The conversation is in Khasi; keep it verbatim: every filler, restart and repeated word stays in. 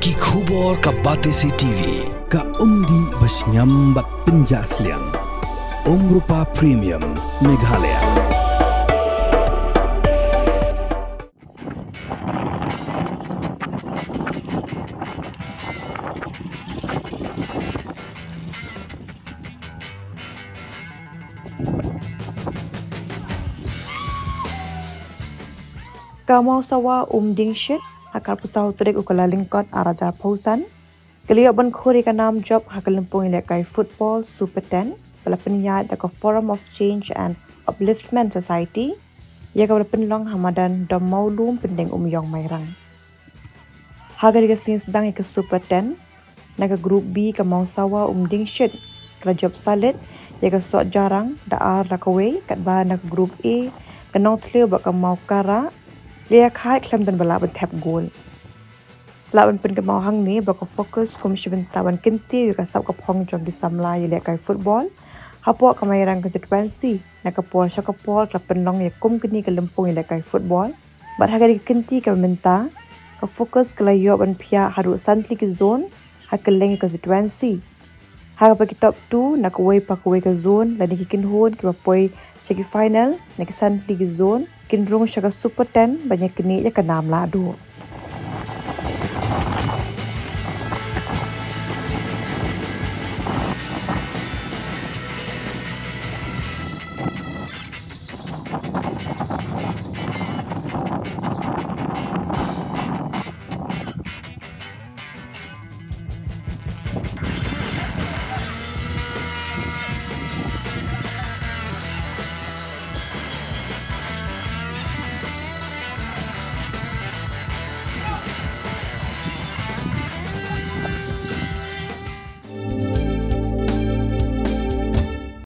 Ki khubor ka Batesi T V, ka umdih ba shngiam bad pynjah sliang. Umrupa Premium, Meghalaya. Ka Mawsawa Umdingshit, ha ka arphew saw tarik u Kyllalyngkot ar hajar arphew san, ka la ïoh ban khur ïa ka nam jop ha ka lympung ïalehkai football Super ten, ba la pynïaid da ka Forum of Change and Upliftment Society, ïa kaba la pynlong ha madan Dom Mawlum, Pyndengumiong, Mairang. Ha kane ka sngi sdang ïa ka Super ten, na ka Group B ka Mawsawa Umdingshit ka la jop salit ïa ka Sohjarang da ar la kawei, katba na ka Group A ka Nongthliew bad ka Mawkara la ïakhaid khlem don ba lah ban thep gol. Lah ban pynkynmaw hangne ba ka focus kum shi bynta ban kyntiew ïa ka sap ka phong jong ki samla ïalehkai football hapoh ka Mairang constituency, na ka por sha ka por ka la pynlong ïa kum kane ka lympung ïalehkai football. Bad ha kane ka kynti kaba mynta, ka focus ka la ïoh ban phiah haduh san tylli ki zone ha kylleng ka constituency, ha kaba ki top two na kawei pa kawei ka zone lane ki kynhun kiba poi sha ki final na ki san tylli ki zone kin rung sha ka Super ten ban ïaknieh ïa ka nam lahduh.